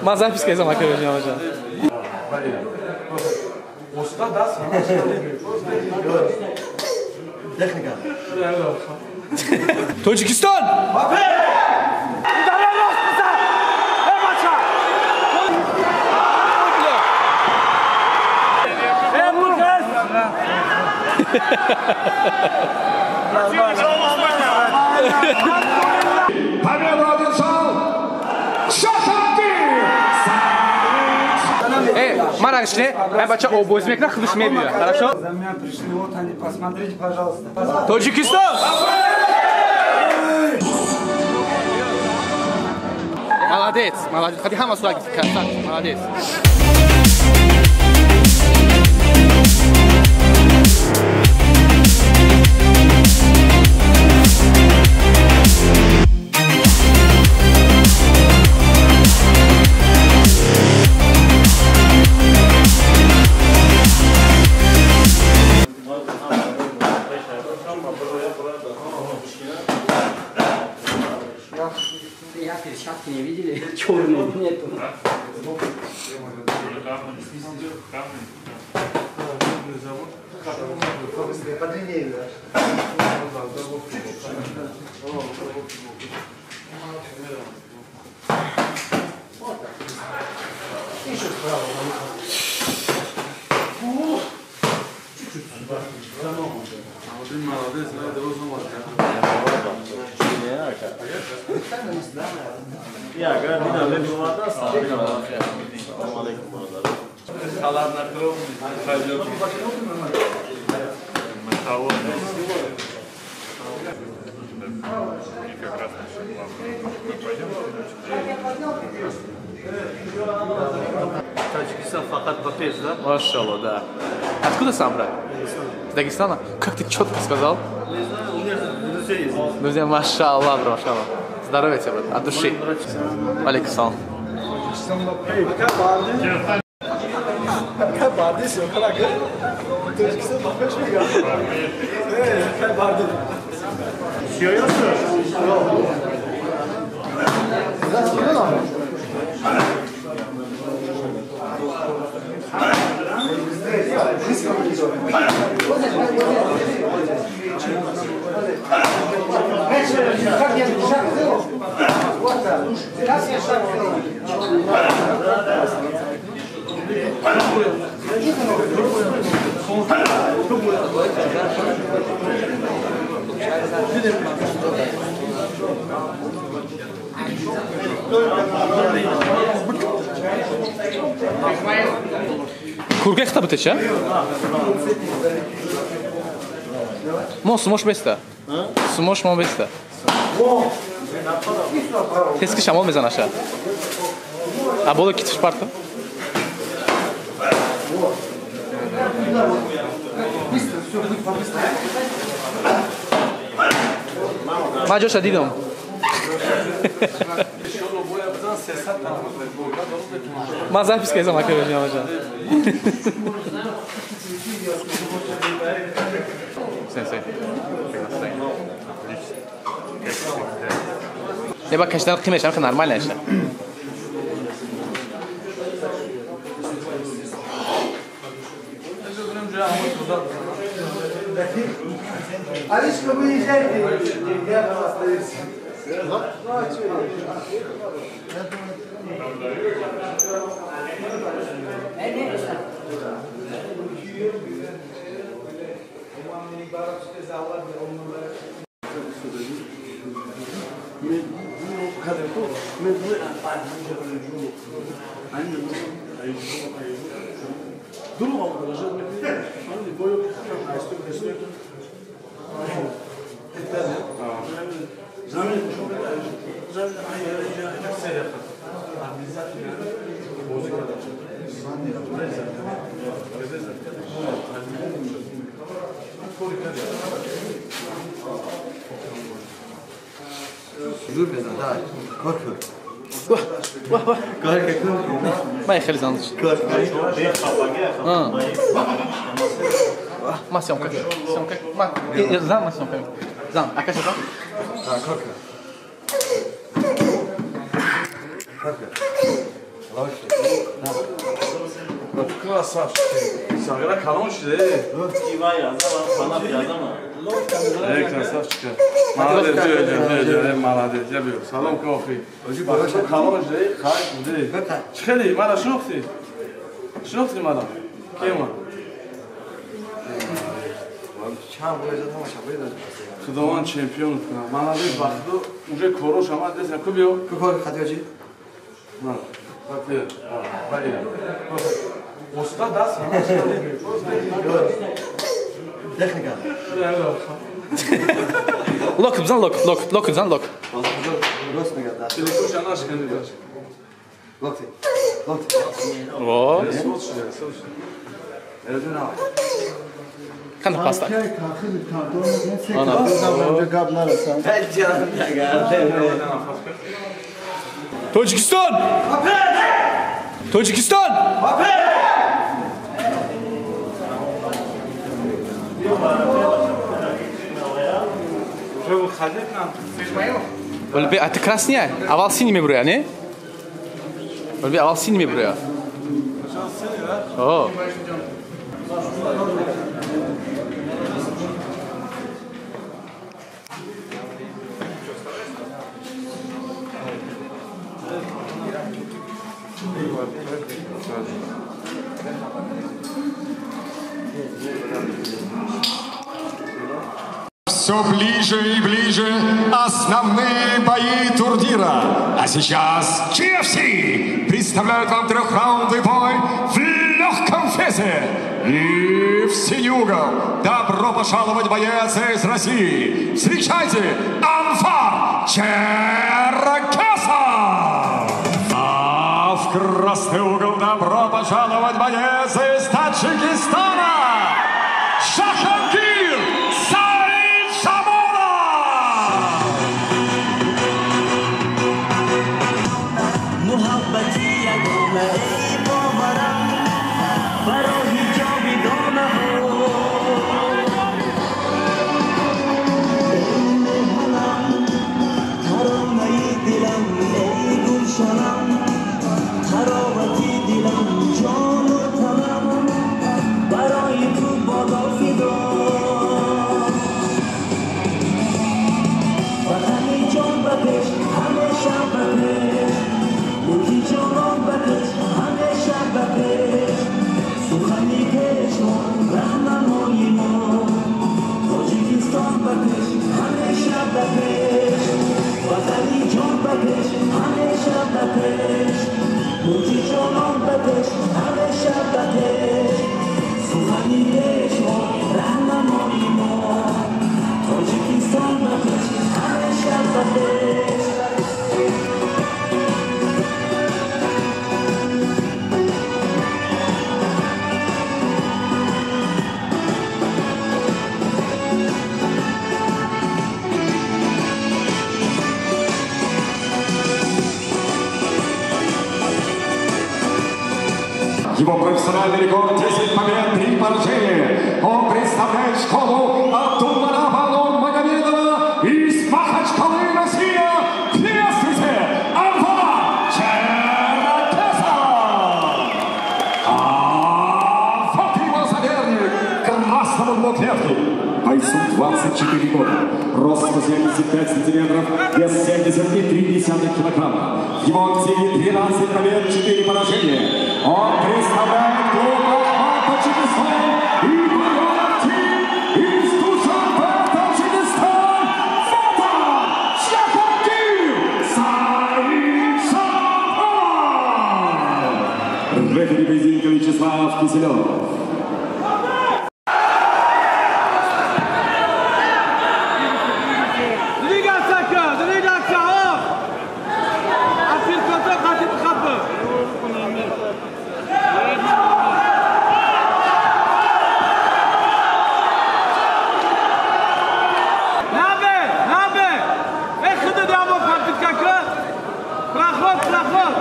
Ман запись кардам, ака бежам. Тоҷикистон! Победу одержал Шашанти! Марашне, я бача обоз мекна, худаш мебия. Хорошо? За меня пришли, вот они, посмотрите, пожалуйста. Таджикистан! Молодец, молодец. Ходи хама сюда, красавчик, молодец. Я перчатки не видели, черные нету. Таджикистан фақат ба пеш, да? Машаллах, да. Откуда сам, брат? Из Дагестана? Как ты четко сказал? Не знаю, у меня друзья есть. Друзья, машаллах, бро, машаллах. Здоровья тебе, брат, от души. Алейкум салам. Курга хта бутеча? Мо сумош беста. Сумош мо беста. Тески шамол мезанаша. А боло китфш парта? Ма ҷоша дидам. Ма запись кардам, ака бежам. Сенсей. Не ба кашидан қимеш, ҳам нормально аша. Алишка, выезжайте, я остаюсь. Ну а что? Ман хеле зан. Ма съемка. Съемка. Ма зан, ма съемка. Зан, ака шо? Кор. Красавчик. Сагра калон шуде. Эй, красавчик. Молодец, молодец. Я бью. Салом кофе. Калон шуде, хай шуде. Чхели, мара шинохти? Шинохти мара? Кема? Худованд чемпион кунад. Молодец, бахту уже корош омад десен ку биё. Ку кор хатиёчи? На. Хатиё. Бале. Уста даст. Техника. Лок бзан лок, лок, лок бзан лок. Рост мегад даст. Телефонша нашкани даш. Локти. Локти. Во. Кана паста. Тоҷикистон! Тоҷикистон! А ты красный, аввал синий мебуря, не? Аввал синий мебуря. О. Все ближе и ближе основные бои турнира. А сейчас GFC представляют вам трехраундный бой в легком весе. И в синий угол добро пожаловать боец из России. Встречайте, Анвар Черкесов! А в красный угол добро пожаловать боец из Таджикистана Жахангир Саидшамонов! Его профессиональный рекорд 10 побед, 3 поражения. Он представляет школу Абдулманапа Нурмагомедова из Махачкалы, Россия. Приветствуйте, Анвар Черкесов! А вот его соперник в красном углу клетки. Бойцу 24 года, рост 175 сантиметров, вес 70,3 килограмма. В его активе 13 побед, 4 поражения. Он представляет клуб «Ахмат Таджикистан» и «Барон из Душанбе, Таджикистан». Фото Жахангир Саидшамонов! Рефери поединка Вячеслав Киселев. Проход, проход!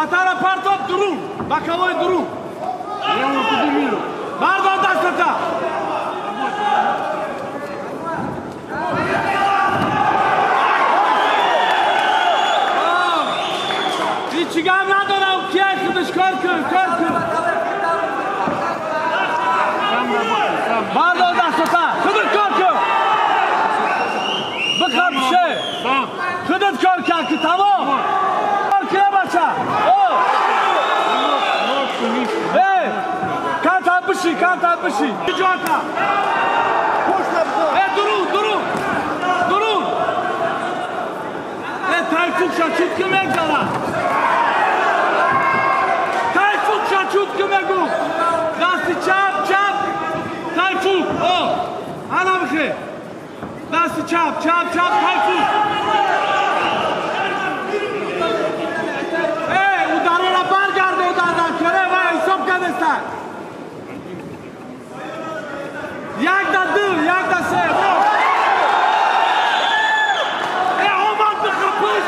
Хатара партоп дурун, боковой дурун. Бардор дастата. Ҳеҷ гап надорам, кияй худаш кор кун, кор кун. Бардор дастата, худат кор кун. Бихабше. Худат кор кун, ки тамом. Кор кун бача. Эй, канта биши, канта биши. Ҷота. Эй, дурун, дурун. Дурун. Эй, тайфук шачут ки мегзара. Тайфук шачут ки мегу. Дасти чап, чап. Тайфук. О, ана бихе. Дасти чап, чап, чап, тайфук. Эй, ударора баргарде, ударда. Коре, вай, ҳисоб кардеста. Як да ду, як да се. Эй, омад бихапиш.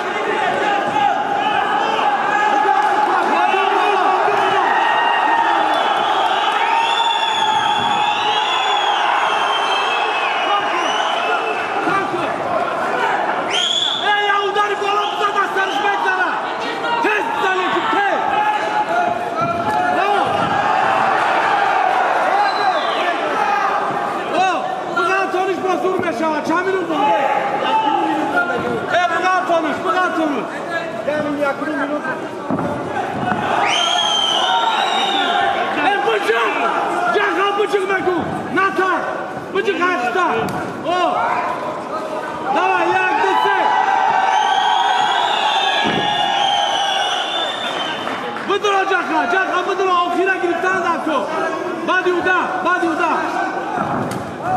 Баъди удар, баъди удар,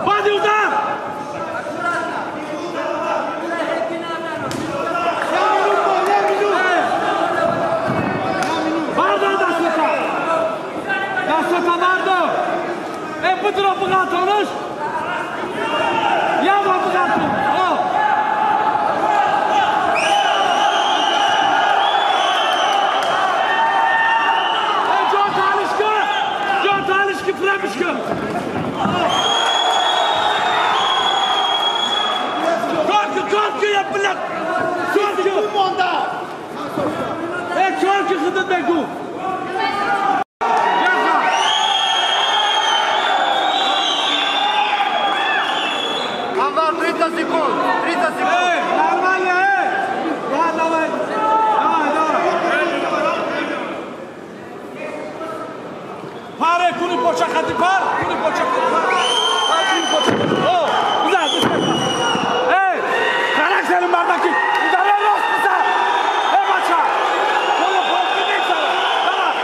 баъди удар. Бардор дастата, дастата бардор. Э, бидро биғалтонаш, як бор биғалтон. Анвар, 30 секунд, 30 секунд. Эй, нормально, эй! Давай, давай, давай, давай. Паре, куни почахати пар, куни почахати пар. Куни почахати. О, бизан, бизан. Эй, характерим бардаки. Ударе рост бизан. Эй, бача. Кола полки мегзара. Давай.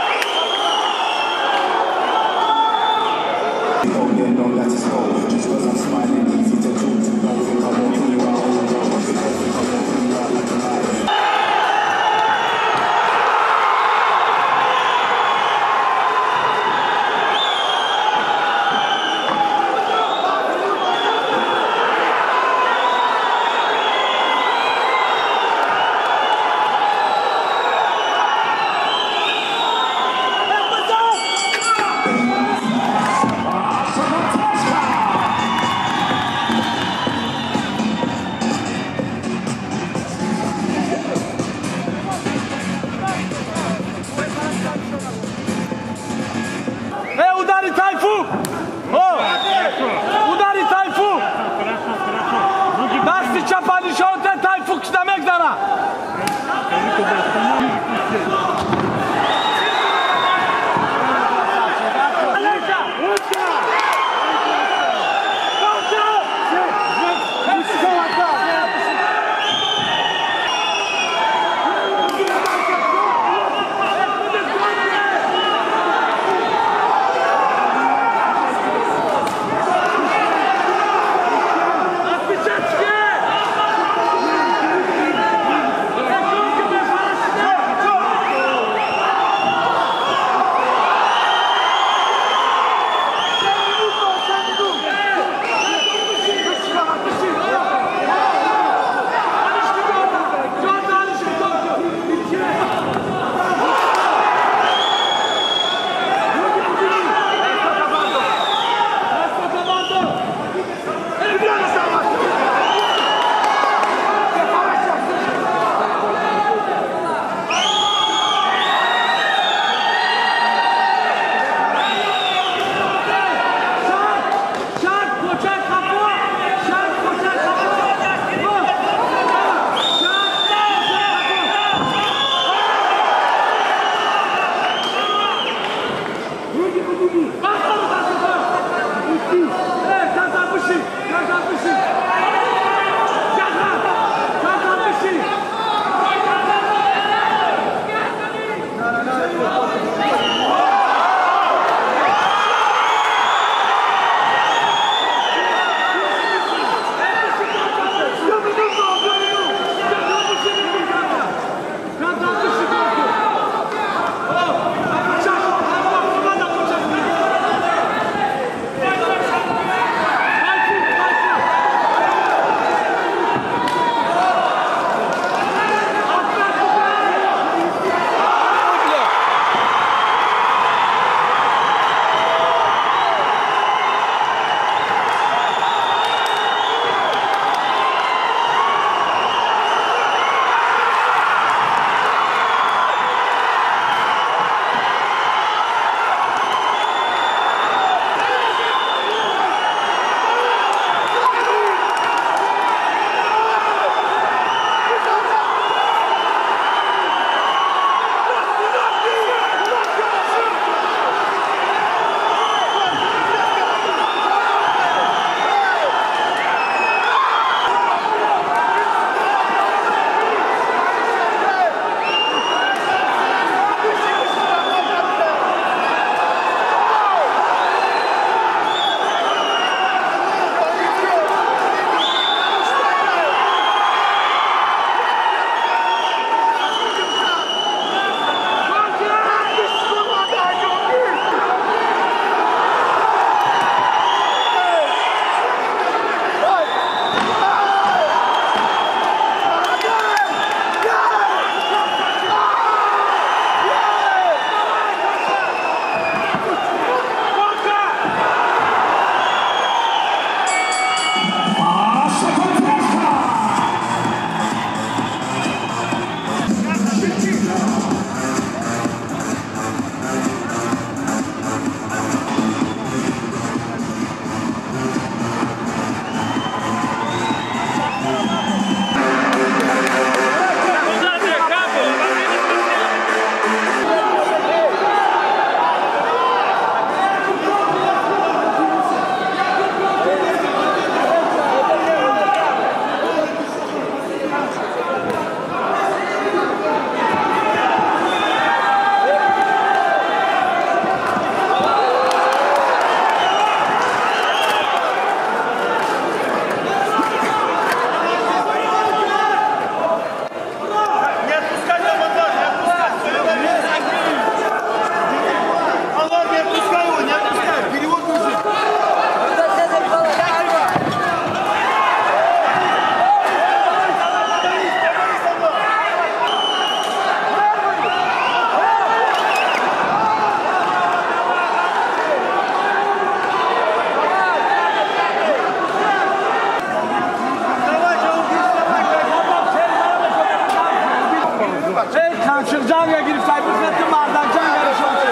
Ошиқ ҷанга гирифтай, бихе ту мардак ҷанга нишон ки.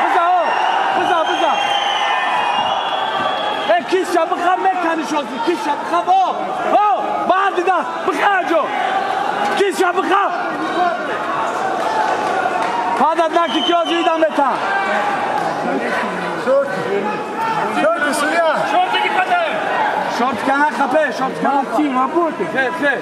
Биза, о, биза, биза. Э, киша биха мекани шоси, киша биха, о, о, марди даст, биха аҷо. Киша биха. Падат наки ки ҳозир идам метан. Шорт. Шорт, судья. Шорты не хватает. Шорт кана хапе, шорт кана. Молодцы, работай. Хе, хе.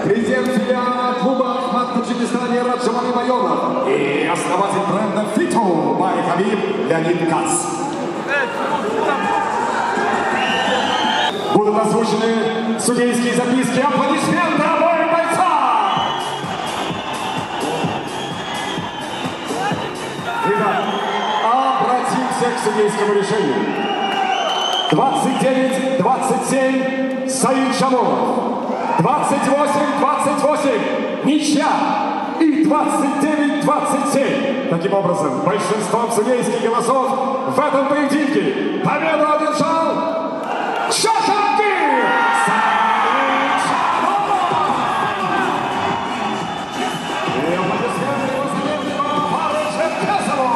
Президент филиала клуба «Ахмат» в Таджикистане Раджабали Байонов и основатель бренда «Фиту» Бай Хабиб Леонид Кац. Будут озвучены судейские записки. Аплодисменты обоим бойцам! Итак, обратимся к судейскому решению. 29-27 Саид Шамонов. 28-28, ничья и 29-27. Таким образом, большинством судейских голосов в этом поединке победу одержал Шахабдин Саид Шамонов! И аплодисменты его сопернику Умару Черкесову!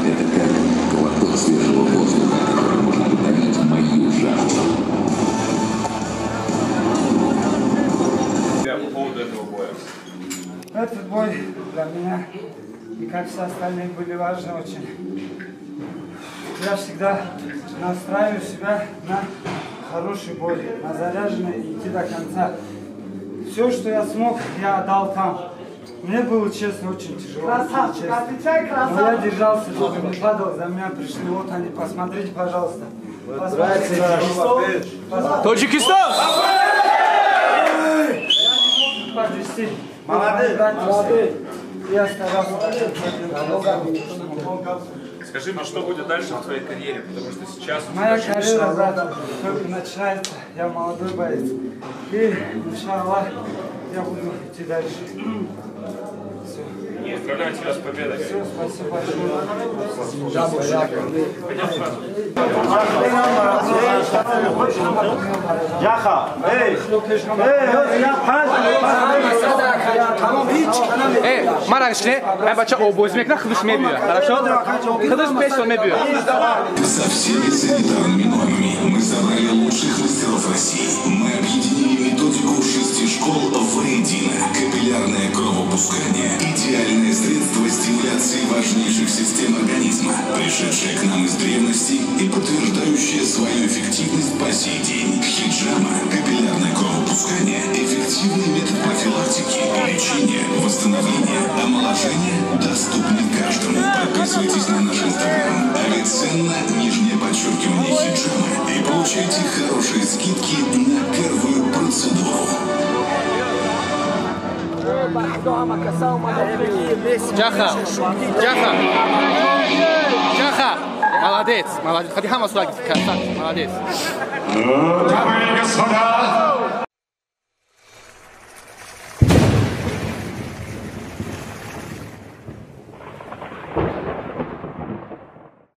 Это как глоток свежего воздуха, который может утолить мою жажду. По поводу этого боя. Этот бой для меня и как все остальные были важны очень. Я всегда настраиваю себя на хороший бой, на заряженный и идти до конца. Все, что я смог, я отдал там. Мне было, честно, очень тяжело. Красавчик, отвечай, красавчик. Но я держался, чтобы не падал, за меня пришли. Вот они, посмотрите, пожалуйста. Посмотрите. Таджикистан! Я не мог подвести. Молодец, молодец. Я старался. Скажи мне, что будет дальше в твоей карьере, потому что сейчас... Моя карьера, брат, только начинается. Я молодой боец. И, иншаллах, я буду идти дальше. Все. Нет. Поздравляю тебя с победой. Все, спасибо большое. Мара бача обоз мекна, худаш мебиёд. Хорошо? Худаш пешо мебиёд. Со всеми санитарными нормами мы собрали лучших мастеров России. Мы объединили методику 6 школ воедино. Капиллярное кровопускание – идеальное средство стимуляции важнейших систем организма, пришедшее к нам из древности и подтверждающее свою эффективность по сей день. Хиджама, капиллярное кровопускание – эффективный метод профилактики, лечения, восстановления, омоложения, доступный каждому. Подписывайтесь на наш инстаграм Авиценна, _ хиджама, и получайте хорошие скидки на первую процедуру. Джаха! Джаха! Джаха! Молодец! Молодец! Ходи, хама сюда, красавчик, молодец! Дамы и господа,